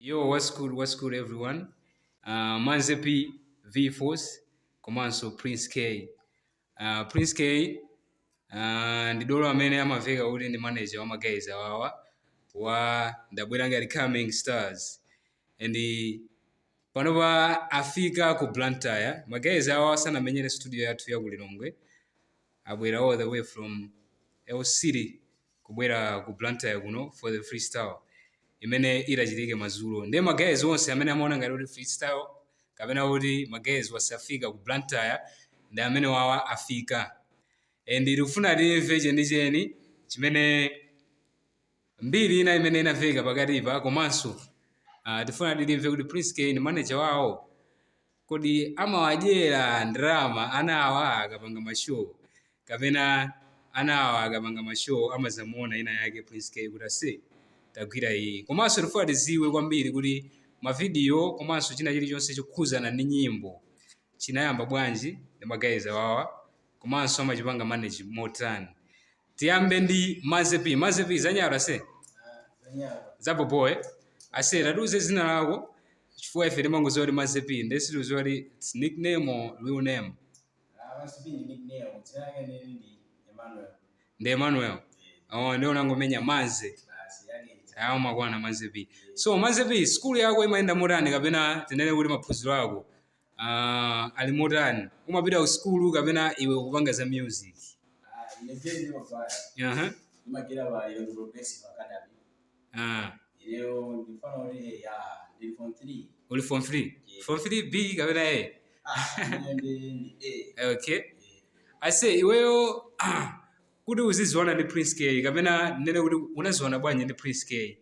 Yo, what's good everyone? Manze P, V Force, komanso Prince K. Prince K ndi dolo amene amaveka kuti ndi manager wa ma guys awawa wa Ndabwera Ngati Coming Stars. And panopa afika ku Blantyre. Ma guys awawa sanamenyere studio yathu ya ku Lilongwe. Abwera all the way from L City kubwera ku Blantyre kuno for the freestyle imene itachitike madzulo. Ndiye ma guys onse amene amaona ngati kuti freestyle kapena kuti ma guys wasafika ku Blantyre ndi amene wawa afika. And tikufuna timve chenicheni chimene mbiri ina imene inaveka pakatipa, komanso tifuna timve kuti Prince K ndi manager wawo, kodi amawadyera ndalama anawa akapanga ma show, kapena anawa akapanga ma show amazamuona ina yake Prince K kuti ase tagwira iyi? Komanso tifuna tiziwe kwambiri kuti mavidiyo komanso china chilichonse chokhuzana ndi nyimbo chinayamba bwanji ndi ma guys awawa, komanso amachipanga manage motani. Tiyambe ndi Manze P. Manze P, zanyara se zapopoe ase, tatiuze zina lako, chifukwa ife timangoziwa kuti Manze P, ndiye sitiuziwa kuti it's nickname or real name. Ndi Emmanuel. Oh, ndiye unangomenya Manze. Awo makwana Manze P. So Manze P, skulu yako imayenda motani, kapena tinene kuti maphunziro ako ali motani? Umapita ku skulu kapena iwe ukupanga za music? Ine jeni ndimafaya. Ndimagera pa Ilongo Progressive Academy. Ineyo ndifana kuti ya ndili form 3. Uli form 3? Yeah. Form 3 B kapena A? Ah, ine ndi A. Okay, ase, iweyo kuti uziziwana ndi Prince K, kapena ndinene kuti unaziwana bwanji ndi Prince K?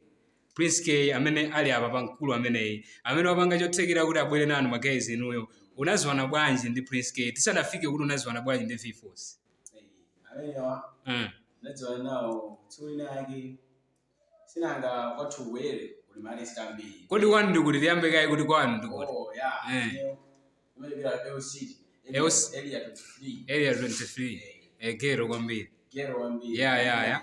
Prince K amene ali apa pamkulu ameneyi, amene wapanga chothekera kuti abwere nanu ma guys inuyo, unaziwana bwanji ndi Prince K tisanafike kuti unaziwana bwanji ndi V Force? Amenewa ndadziwana nawo tsiku lina yake, sinanga kwathu kuwere kuli ma artist ambiri. Kodi kwanu ndikuti? Tiyambe kaye kuti kwanu ndikuti? Oh ya. Ineyo imachokera L City. Area 23. Area 23, ghetto kwambiri. Ghetto kwambiri. Yeah. Ya,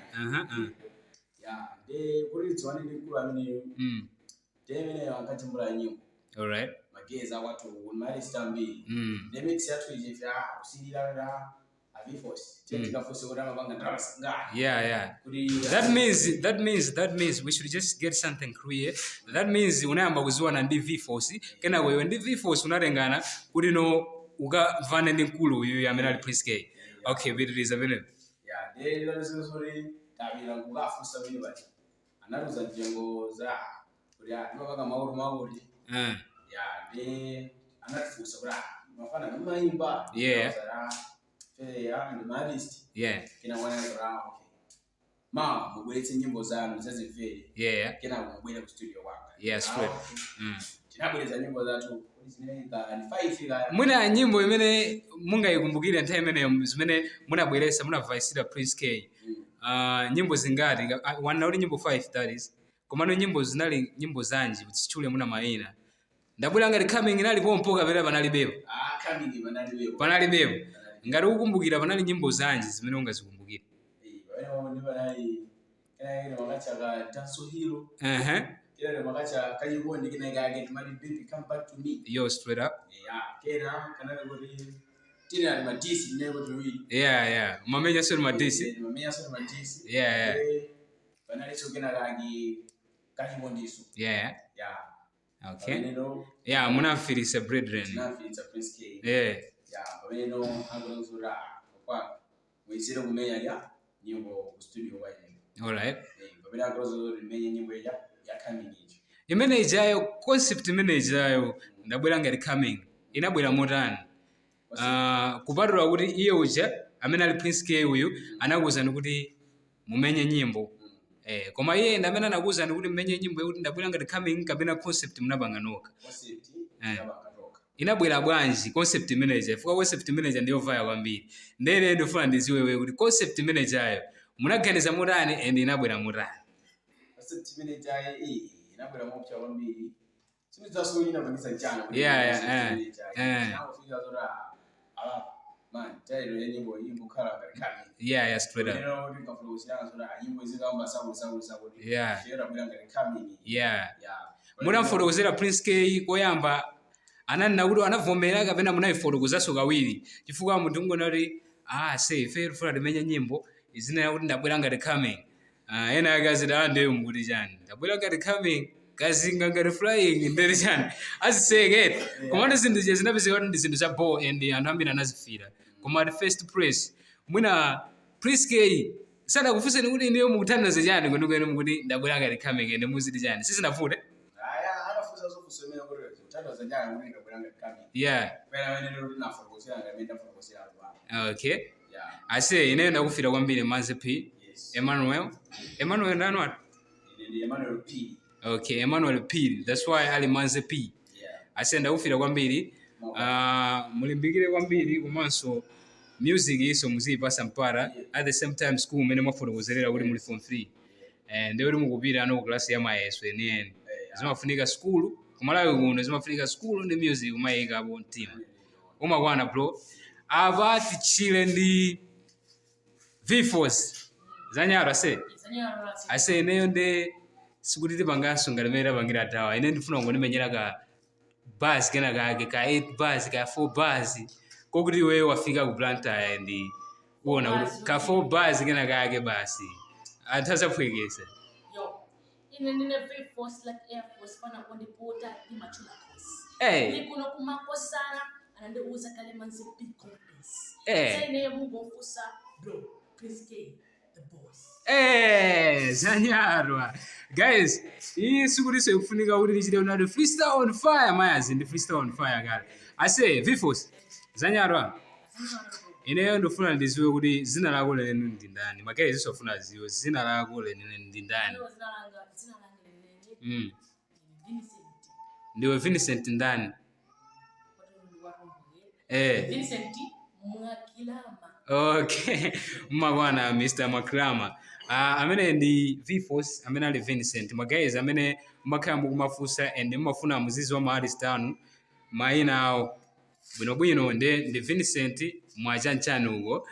ndi kuti tidziwane ndi mkulu ameneyo, ndi imeneyo ankajambula nyimbo. Magezi akwathu kuli ma artist ambiri. Ndi mix yathu ije ife kusilira la a V Force, tikafunse kuti amapanga ndalama zingati kuti That means we should just get something clear. That means unayamba kuziwana ndi V Force, kenako iwe ndi V Force unatengana kuti no ukamvane ndi mkulu uyu amene ali Prince K. Okay, pitiriza pamenepo. Ya, ndi lalizoti tapita nkukafunsa pamene paja, anatiuza mtengo za kuti timapanga makuti makuti. Ya, ndi anatifunsa kuti mafana ndimayimba? Ya, ndi ma artist. Kenako anati, "Okay, ma mubweretse nyimbo zanu zazimvere, kenako mubwere ku studio kwanga." Yeah, straight. Okay. Tinabwereza nyimbo zathu kuti zinali ka ni 5 ka. Mwina nyimbo imene mungayikumbukire nthawi imeneyo zimene munabweresa, munavaisira Prince K, nyimbo zingati? Wanena kuti nyimbo 5, that is, komano nyimbo zinali nyimbo zanji? Zitchule muna mayina. Ndabwera Ngati Coming inali pompo kapena panalibepo? Ah, Coming panalibepo. Panalibepo. Ngati ukukumbukira, panali nyimbo zanji zimene ungazikumbukire? Pamene ndi panali kena makacha ka Dance Hero, kena makacha kachikondi kena kake timati "Baby Come Back to Me". Yo, straight up. Ya, kena kanali kuti tili ali ma diss ndinali kuti wili. Yeah, mamenya sio ma diss. Mamenya sio ma diss. Panalinso kena kake kachikondiso. Ya. Pameneno Yeah, munamfirisa brethren. Tinamfiritsa Prince K. Ya, pameneno angolanzura kwa mwizire kumenya ya nyimbo ku studio kwa ine. Pamene angolanzura kuti menye nyimbo ya ya Coming iji. Imene ijayo, concept imene ijayo, Ndabwera Ngati Coming, inabwera motani? Kupatula kuti iye uja amene ali Prince K uyu anakuwuzani kuti mumenye nyimbo, koma iye ndi amene anakuwuzani kuti mumenye nyimbo yakuti Ndabwera Ngati Coming, kapena concept munapanga nokha? Concept inapanga toka. Inabwera bwanji concept imene ija? Chifukwa concept imene ija ndiyovaya kwambiri. Ndene ndifuna ndiziwe wewe kuti concept imene ijayo munaganiza motani and inabwera motani? Concept imene ijayi inabwera mopsa kwambiri. Sindidziwanso kuti inapangisa chani kuti concept imene ijayi. Inangofika zoti ala man, title ya nyimbo iyi ingokhala ngati Coming. Yeah, straight up. Lero tikafuna kusiyana zoti nyimbo izikamba zakuti zakuti zakuti. Ife tabwera ngati Coming. Ya. Munamfotokozera Prince K koyamba, ananena kuti anavomera kapena munayifotokozanso kawiri? Chifukwa munthu ungona kuti, ah, se ife tifuna timenye nyimbo izina yakuti "Ndabwera Ngati Coming". Ah, ena ake aziti, "Ah, ndiye mukuti chani? Ndabwera ngati coming, kazinga ngati flying, ndere chani?" Azisekete. Komano zinthu zija zinapezeka kuti ndi zinthu za ball and anthu ambiri anazifira. Koma at first place, mwina Prince K sanakufunseni kuti ineyo mukuthandiza chani kwenikweni, mukuti "Ndabwera ngati coming" ende muziti chani? Sizinavute? Aya, anafunsa zofunsa imene kuti kuthandiza chani kuti "Ndabwera Ngati Coming". Pena amene lero tinafotokozera ngati imene ndafotokozera anthu ano. Yeah. Ase, ineyo ndakufira kwambiri, Manze P. Emmanuel, Emmanuel ndani watu? Ine ndi Emmanuel P. Okay, Emmanuel P, that's why ali Manze P. Ase, ndakufira kwambiri. Mulimbikire kwambiri, komanso music iso muziyipasa mpara. At the same time, school umene mwafotokozerera kuti muli form 3, ndiye kuti mukupita ano ku class ya mayeso enieni. Zimafunika school kumalawi kuno, zimafunika school ndi music kumayikapo mtima. Umakwana, bro. Apa tichile ndi V-Force zanyaro. Ase, ase, ineyo nde sikuti tipanganso ngati mene tapangira tawa. Ine ndifuna kundimenyera ka bars kena kake, ka 8 bars, ka 4 bars, kokuti iweyo wafika ku Blantyre ndi kuona kuti ka 4 bars kena kake basi, anthu azaphwekesa. Yo, ine ndine V-Force like Air Force, fana kundipota ndi machula kosi. Hey. Ndikuno kumakosana anandiuza kale Manze P confidence. Eh. Saineyo mungomfusa bro Prince K the boss. Eh, zanyarwa guys, iyi sikuti ikufunika kuti tichite unati freestyle on fire. Mayazi ndi freestyle on fire kale. Ase V-Force, zanyarwa, ineyo ndifuna ndiziwe kuti zina lako lenene ndi ndani. Ma guys isofuna aziwe zina lako lenene ndi ndani. Iyo zina langa lenene Vincent. Ndiwe Vincent ndani? Watumbuye. Eh. Vincent Mwakilama. Okay, mmakwana, Mr Makrama. Amene ndi V-Force, amene ali Vincent. Ma guys amene mumakhala mukumafunsa and mumafuna muzizi wa ma artist anu mayina awo bwinobwino, ndi Vincent mwachanchani uko.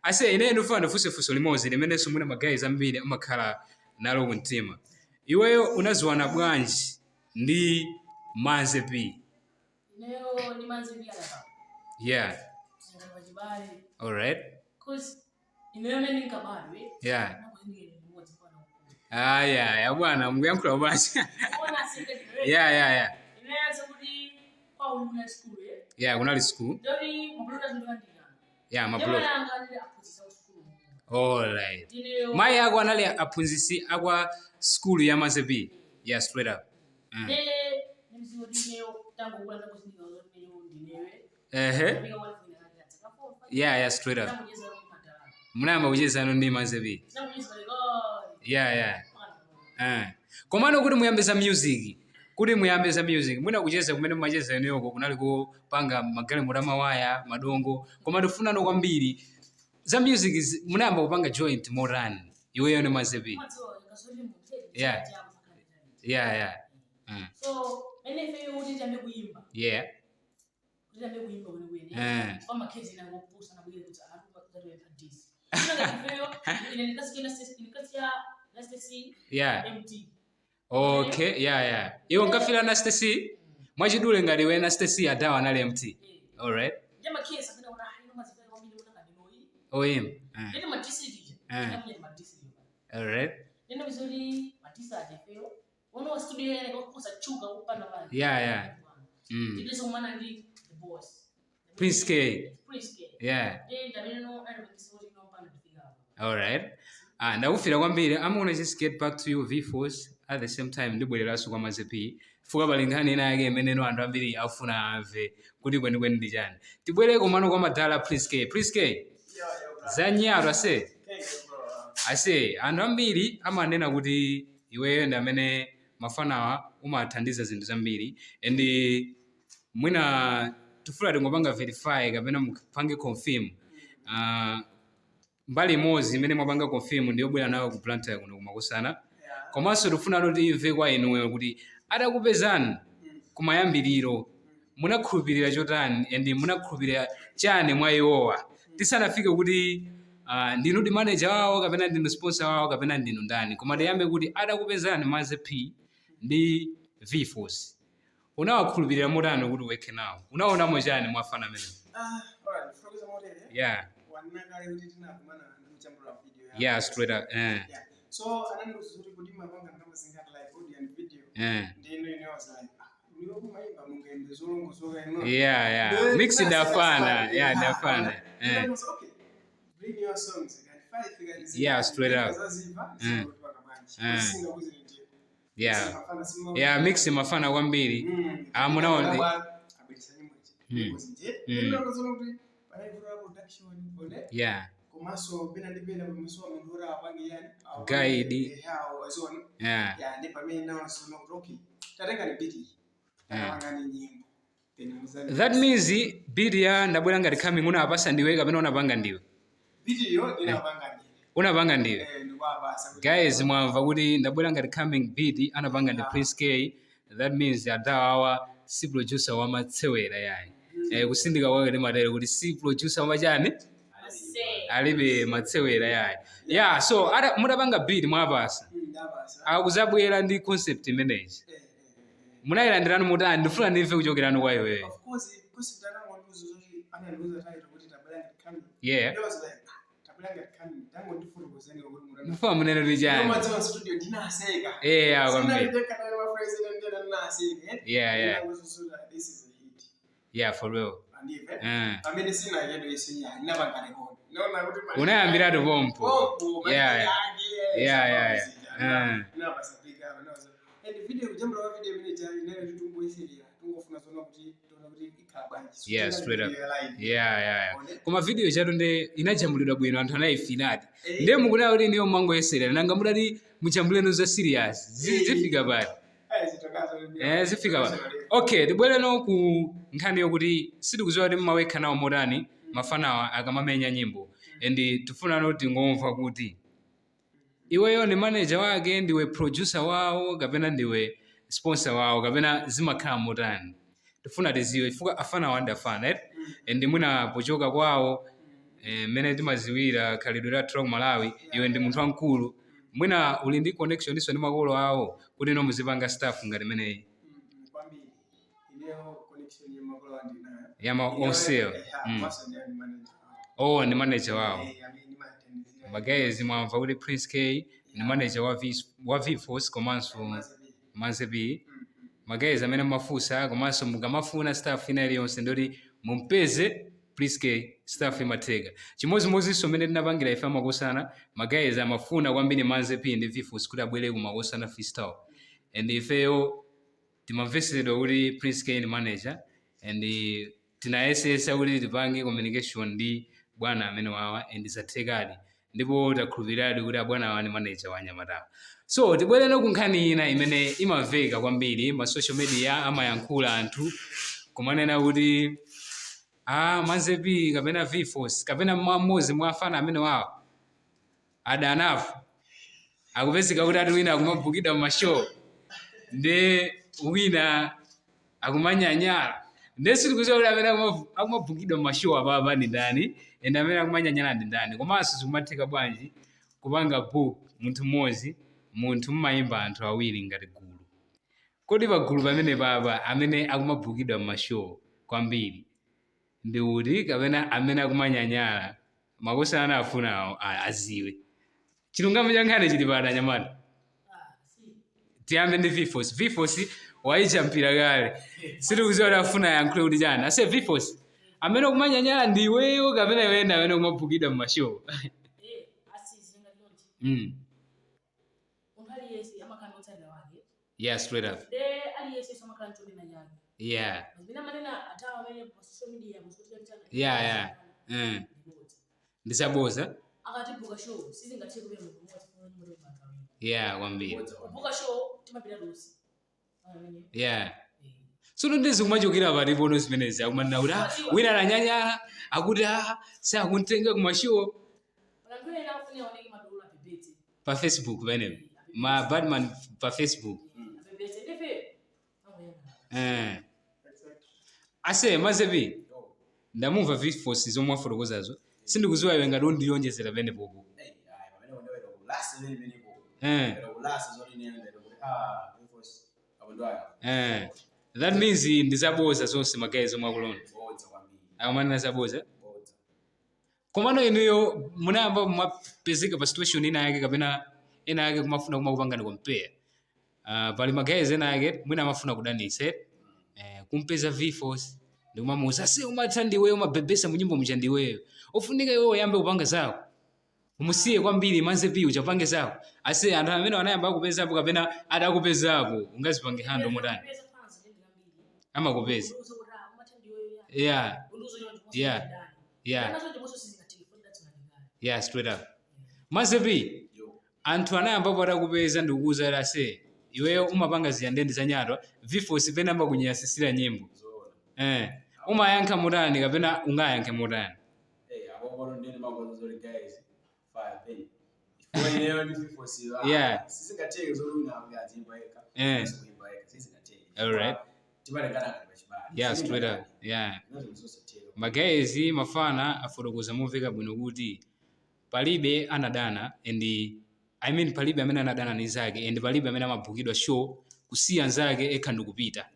Ase, ine ndifuna ndifunse funso limodzi limenenso mwina ma guys ambiri amakhala nalo kumtima. Iweyo unaziwana bwanji ndi Manze P? Ineyo ndi Manze P alapa. Singati pachibale. 'Cause ineyo mene ndinkabadwe. Nakuzindikira limodzi pana ukulu. Aya ya bwana, mukuyankhula bwanji? Ona singe. Yeah. Ineyo kuti kwa ululu school eh. Yeah, kunali school. Ndori mabrother ndikandikana. Yeah, mabro. Ndiyamana anga aphunzitsa ku school. Alright. Ineyo Mayi ako anali aphunzitsi akwa school ya Manze P? Yeah, straight up. Ne nimziwo ineyo tangokula ndakuzindikira kuti ineyo ndinewe. Ehe. Ndifika walifunira kanjatsa. Ka 4 5. Yeah, straight up. Ndakucheza kumadala. Munayamba kuchezano ndi Manze P? Ndakucheza kale. Yeah. Komano kuti muyambe za music, kuti muyambe za music, mwina kucheza kumene mumacheza ineyoko kunali kupanga magalimoto amawaya, madongo, koma tifunano kwambiri za music munayamba kupanga joint motani iweyo ndi Manze P? Yeah. So mene ifeyo kuti tiyambe kuyimba, kuti tiyambe kuyimba kwenikweni, pamakhezi nangopusa nabwere kuti atupatapempha disi ifeyo. Ine ndikasiya Nasty C MT. Okay, yeah. Iwe nkafira Nasty C? Mwachidule ngati iwe Nasty C, adawa anali MT. Alright. Ndi makhezi amene kuti ino mazifeyo kwambiri kuti angadinoyi. Oyim. Nditi madisi tija tinamunya madisi. Alright. Neno vizuri madisi aja ifeyo uno studio yene kosachuka kupanda pale. Tidese kumana ndi the boss. Prince K. Prince K. Ndi ndamene no anapangisa kuti inompanda ndifika apa. Alright. Ah, ndakufira kwambiri. I'm gonna just get back to you, V-Force. At the same time, ndibwereranso kwa Manze P. Fuka pali nkhani ina yake imene no anthu ambiri afuna amve kuti kwenikweni ndi chani. Tibwere komano kwa madala Prince K. Prince K. Zanyaro, ase. Thank you, bro. Ase, anthu ambiri amanena kuti iweyo ndi amene mafanawa umathandiza zinthu zambiri and mwina tifuna tingopanga verify kapena mupange confirm. Mbali imodzi imene mwapanga confirm ndiyobwera nayo ku Blantyre kuno kumakusana. Komanso tifuna kuti imve kwa inuyo kuti atakupezani kumayambiriro munakhulupirira chotani and munakhulupirira chani mwa iwowa, tisanafike kuti ndinu di manager wawo kapena ndinu sponsor wawo kapena ndinu ndani. Koma tiyambe kuti atakupezani Manze P Ndi V-Force. Unawakhulupirira motani kuti uwekhe nawo? Unaonamo chani mwa afana amene? Ah, alright, kufotokoza motere. Wanena kale kuti tinakumana ndi kujambula video ya. Yeah, straight up. Yeah. So anandiuza kuti kodi mapanga ndalama zingati, like audio and video. Ndino ine was like, ah, niwe kumayimba mungaimbe zolongosoka ino. Yeah. Mix ndafana. Yeah, ndafana. Okay. Bring your songs. And five guys. Yeah, straight up. Zaziva. Singa kuzirindi. Yeah, mix mafana kwambiri. Ah, munaona. Abwelesa nyimbo ichi. Nyimbo zije. Ndino kuti panaivura production one. Komanso pena ndi pena pamaso munthu uri apange yani. Guide. Yawo azona. Ya, ndi pamene nawasona kuti okay. Tatenga ni beat iyi. Takapangani nyimbo. Then muzani. That means beat ya "Ndabwera Ngati Coming" unapasa ndiwe kapena unapanga ndiwe? Beat iyo ndinapanga ndine. Unapanga ndiwe? Eh, ndikuwapasa kuti- Guys, mwamva kuti "Ndabwera Ngati Coming" beat anapanga ndi Prince K. That means adawawa si producer wamatsewera yayi. Kusindika kwake ndimatero kuti si producer wamachani? Ase. Alibe matsewera yayi. Yeah, so ata mutapanga beat mwapasa, Ndapasa. akuzabwera ndi concept imeneyi, munayilandirani mutani? Ndifuna ndimve kuchokerani kwa iweyo. Of course, concept anangondiuza zoti anandiuza title kuti "Tabwera Ngati Coming". Yeah. I was like, ah, "Tabwera Ngati Coming", tangondifotokozeni kuti mutani. Mfuna munene kuti chani? Umadziwa studio ndinaseka. Yeah, kwambiri. Sinalidekana ma president ndinaseka. Yeah. This is a hit. Yeah, for real. Andive. Pamene sinachedo iso ya ndinapanga record. Naona kuti Unayambiratu pompo. Pompo. Yeah. Napasa pick up nazo. And video, kujambula kwa video imene chali nene kuti tungoyeserera, tungofuna zona kuti tiona kuti ikhala bwanji. So Yeah, straight up. video ya live. Yeah. Koma video chatu nde inajambulidwa bwino, anthu anayifiradi. Ndiye mukunena kuti niyo mangoyeserera, nanga mudati mujambuleno za serious, zifika pali? Eh, zitokazo. Eh, zifika pali. Okay, tibwereno ku nkhani yokuti sitikudziwa kuti mmawekha nawo motani mafanawa akamamenya nyimbo, and tifunano tingomva kuti iweyo ndi manager wake, ndiwe producer wawo, kapena ndiwe sponsor wawo, kapena zimakhala motani? Tifuna tiziwe chifukwa afanawa ndi afana, eh? And mwina pochoka kwawo, mmene timaziwira khalidwe lathu la ku Malawi, iwe ndi munthu wamkulu, mwina uli ndi connection iso ndi makolo awo kuti ino muzipanga staff ngati imeneyi. Kwambiri. Ineyo connection ya makolo andinayo. Yama onsewo. Maso ndi manager wawo. Oh, ndi manager wawo. Eh, amene ndimathandizira. Ma guys, mwamva kuti Prince K ndi manager wa V-Force komanso Maze B. Manze B. Ma guys amene mumafunsa komanso mukamafuna staff ina iliyonse, ndoti mumpeze Prince K, staff imatheka. Chimodzimodzinso mmene tinapangira ife amakosana, ma guys amafuna kwambiri Manze P ndi V-Force kuti abwere ku Makosana Freestyle, and ifeyo timamvesedwa kuti Prince K ni manager, and tinayesesa kuti tipange communication ndi bwana amene wawa, and zathekadi, ndipo takhulupiriradi kuti abwana awa ni manager wa anyamatawa. So tibwereno ku nkhani ina imene imamveka kwambiri ma social media, amayankhula anthu kumanena kuti ah, Manze P kapena V-Force kapena mmodzi mwa afana amene wawa adanapo, akupezeka kuti ati wina akumabukidwa mma show ndi wina akumanyanyala. Nde sitikudziwa kuti amene akumabukidwa mma show apapa ndi ndani and amene akumanyanyala ndi ndani, komanso zikumatheka bwanji kupanga book munthu mmodzi, munthu mmayimba anthu awiri ngati gulu? Kodi pagulu pamene papa amene akumabukidwa mma show kwambiri ndi uti, kapena amene akumanyanyala? Makosana afunawo aziwe chilungamo cha nkhani chili pano. Anyamata, tiyambe ndi V-Force. V-Force wayicha mpira kale, sitikudziwa kuti afuna ayankhule kuti chani. Ase V-Force, amene akumanyanyala ndi iweyo kapena iweyo ndi amene akumabukidwa mma show? Eh, asizinga chonchi. Munthu aliyense amakhala ndi otsatira wake. Yeah, straight up. De aliyense amakhala ndi cholina chake. Zimene amanena atawa amene pa social media muzochita. Yeah. Ndisaboza. Akatibuka show, sizingathe kupita munthu umodzi funa nyimbo ndi anthu awiri. Yeah, kwambiri. Kubuka show timapita tonse amene. Yeah, tsono ndizi kumachokera pati pono zimenezi akumanena kuti ah, wina ananyanyala, akuti ah, sakuntenga kuma show? Anthu ena akufuna aoneke madolo, apepetse. Pa Facebook pamenepo, ma badman pa Facebook. Apepetse ndife angoyang'ana. Ase Manze P, ndamumva V-Force zomwe afotokozazo, sindikuziwa iwe ngati undiyonjezera pamenepopo. Eh, ayi, pamene ndewera kulasa pamene penepo. Ndewera kulasa zoti ine ndewera kuti ah, V-Force. Mabondo aya. Eh. That means ndi zaboza zonse ma guys omwe akulonda. Bodza kwambiri. Akumanena zaboza. Bodza. Komano inuyo munayamba mwapezeka pa situation ina yake kapena ena yake kumafuna kumakupangani compare. Pali ma guys ena yake mwina amafuna kudanisa, eh? Kumpeza V-Force ndikumamuuza, se umatha ndiweyo, umabebesa munyimbo muja ndiweyo, ufunika iwe uyambe kupanga zako, umusiye kwambiri Manze P uchapange zako. Ase anthu amene anayamba akupezapo kapena adakupezapo, ungazipange handle motani? Amakupeza. Yeah, straight up. Manze P, anthu anayambapo atakupeza ndikukuuza kuti, ase iweyo umapanga ziyandende za nyatwa, V-Force pena amakunyasisira nyimbo. Zoona. Eh, umayankha motani kapena ungayankhe motani? Eh, apopo ndini magozo zoli guys. Fire pen. Ifo ineyo ndi V-Force. Sizingatheke zoti wina angazimba yekha. Kuimba yekha sizingatheke. Alright. Timalekana ngati pachibale. Yeah, straight up. Yeah. Zinazo zosatheka. Ma guys, mafana afotokoza momveka bwino kuti palibe anadana and, I mean, palibe amene anadana ndi nzake and palibe amene amabukidwa show kusiya nzake ekha ndikupita.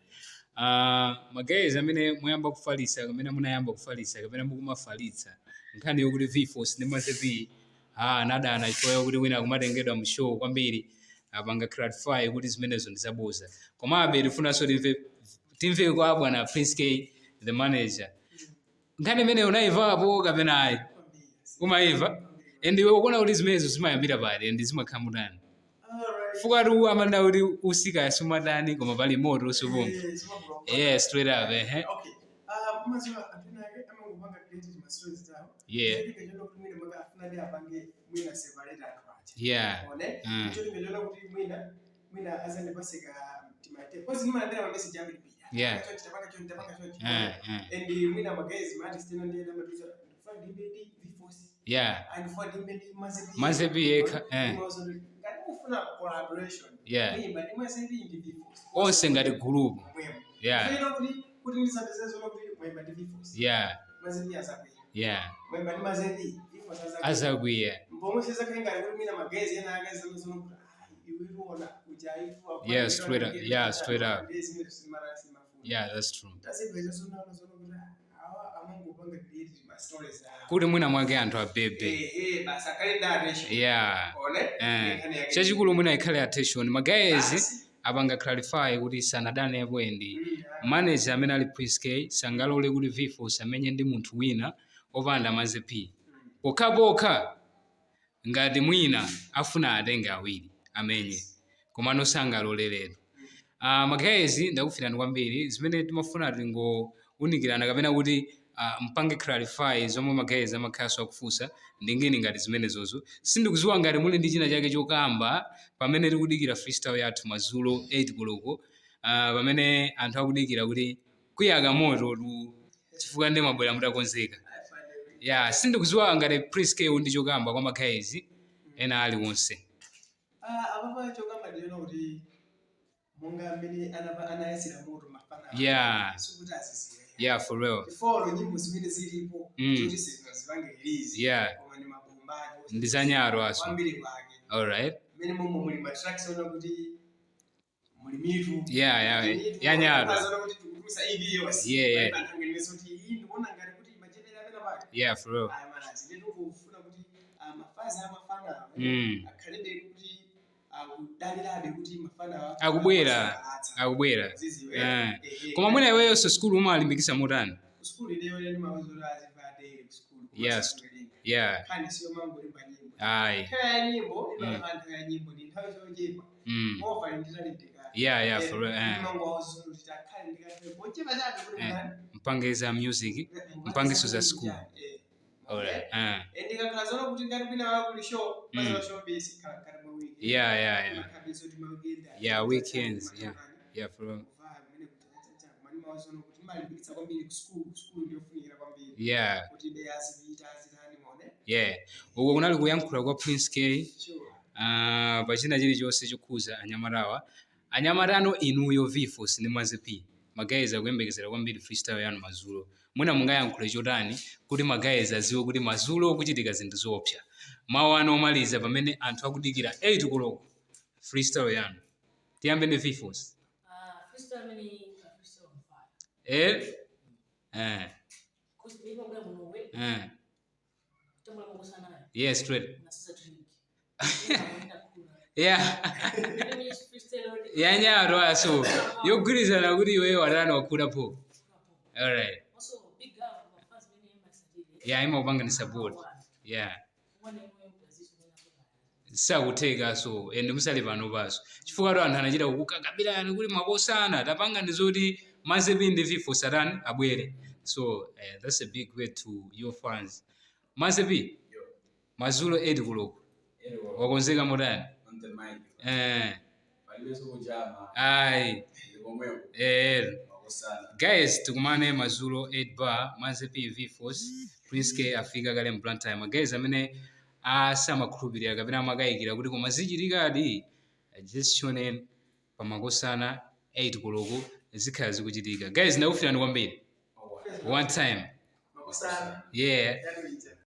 Ma guys amene muyamba kufalitsa kapena munayamba kufalitsa kapena mukumafalitsa nkhani yokuti V-Force ndi Manze P anadana chifukwa yokuti wina akumatengedwa mu show kwambiri, apanga clarify kuti zimenezo ndi zaboza. Komabe tifunanso timve kwa bwana Prince K, the manager, nkhani imene unayimvapo kapena ayi? Umayimva, and iwe ukuona kuti zimenezo zimayambira pati and zimakhala mutani? Alright. Fukatu amanda kuti usika sumatani, koma pali moto usupumva. Eh, zimavuka. Yeah, straight up, ehe. Okay. Mazuva anthu ena ake amangopanga create ma stories zawo. Cholinga chona kuti mwina mwake afuna ndi apange mwina separate anthu aja. One. Cholinga chona kuti mwina azandipase ka timate. Cause ndimalandira ma message ambiri. Chonchi tapanga chonchi, tapanga chonchi. And mwina ma guys, ma artist ena ndi ena amatiuza, ndikufuna ndimbe ndi V-Force. Andifuna ndimbe ndi Manze P. Manze P yekha, eh. Ngati mufuna collaboration. Muyimba ndi Manze P ndi V-Force. Onse ngati group. Mwemo. Yeah. Kuti ndisapeze zono kuti mwemba ndi V-Force. Manze P azakwiya. Mwemba ndi Manze P, V-Force azakwiya. Azakwiya. Mbomwe sizakhala kuti mwina ma guys ena ake zano kuti iwe uona uja aitu. Yeah, straight up. Yeah, straight up. Yeah, that's true. Tasipeza zonaona zono kuti awa amangopanga create ma stories awo. Kuti mwina mwake anthu abebe. Eh, basi akhale ndi attention. One. Nkhani yake. Chachikulu mwina ikhale attention. Ma guys Basi. apanga clarify kuti sanadanepo and Mm, manager amene ali Prince K sangalole kuti V-Force amenye ndi munthu wina opanda Manze P. Pokhapokha ngati mwina afuna atenge awiri amenye, komano sangaloleretu. Ma guys, ndakufirani kwambiri. Zimene timafuna tingounikirana kapena kuti mpange clarify zomwe ma guys amakhalanso akufunsa ndingeni ngati zimenezozo. Sindikudziwa ngati muli ndi china chake chokamba pamene tikudikira freestyle yathu madzulo 8 koloko, pamene anthu akudikira kuti kuyaka moto tu, chifukwa ndi mabwera mutakonzeka. Yeah, sindikudziwa ngati Prince K ndi chokamba kwa ma guys ena aliwonse. Ah, apapa chokamba ndiyona kuti monga mmene anayasira moto mafana, sikuti azizira. Yeah, for real. Ifolo nyimbo zimene zilipo zoti sizipange release, koma ndi mabombani. Ndi zanyaro aso. Kwambiri kwake. Alright. Mmene momwe muli ma tracks ona kuti muli mitu. Yeah, yanyaro. Azona kuti tikutulutsa EP yonse. Palibe anthu anganenese kuti iyi ndikuona ngati kuti machepera amene pake. Yeah, for real. Aya manazi ndi tikufuna kuti mafazi amafana akhalebe kuti akudalirabe kuti mafana Akubwera. Akubwera. Ziziwe. Eh. Koma mwina iweyonso sukulu umalimbikisa motani? Kusukulu ineyo ndi mawuzo aziva daily kusukulu. Khani siyo mangolimba nyimbo. Ayi. Nthawi ya nyimbo imakhala nthawi ya nyimbo, ndi nthawi zochepa. Mova ndi talent kale. Yeah, for real. Eh. Mango awuzulu kuti akhale ndikathe pochepa chabe kuti mnani. Mpange za music, mpangeso za school. Alright. Eh. Ndikakhala zoona kuti ngati kwina wakuli show, maziwa show base ikhala mkati mwa week. Imakhala base kuti ma weekend. Yeah, weekends, yeah. Yeah, for real. Kuvaa mmene kuti chacha mani mawazono kuti malimbikitsa kwambiri ku school, school ndiyofunikira kwambiri. Kuti be azipita azitani mone. Yeah. Uko kunali kuyankhula kwa Prince K. Sure. Pachina chilichonse chokhuza anyamatawa. Anyamatano inuyo V-Force ndi Manze P. Ma guys akuyembekezera kwambiri freestyle yanu madzulo. Mwina mungayankhule chotani kuti ma guys aziwe kuti madzulo kuchitika zinthu zoopsa? Mawu anu omaliza pamene anthu akudikira 8 koloko freestyle yanu. Tiyambe ndi V-Force. Ah, Freestyle amene ka freestyle on fire. Eh? Eh. Cause maybe I'm gonna know. Eh. Tambula makosana. Yeah, straight. Nasisa drink. Yeah. Let me just freestyle already. Yanyaro so yogwirizana kuti iweyo watani wakhulapo. Alright. Also, big up my fans many emasatile. Yeah, imapanga ni support. Yeah. One imwe position ina. Sakutheka so and musali pano paso chifukwa to anthu anachita kukakabirani kuti makosana tapanga ndi zoti Manzy P ndi V Force atani abwere. So that's a big way to your fans. Manzy P, Yo. madzulo 8 koloko. Ero. Wakonzeka motani? On the mic. Eh. Palibenso kujama. Ayi. Ndikomweko. Eh. Makosana. Guys, tikumane madzulo 8 bar, Manzy P, V Force, Prince K afika kale m'Blantyre. Guys amene asamakhulupirira kapena amakayikira kuti koma zichitikadi, just tune in pamakosana 8 koloko zikhala zikuchitika. Guys, ndakufirani kwambiri. One time. Makosana. Yeah. Yaluija.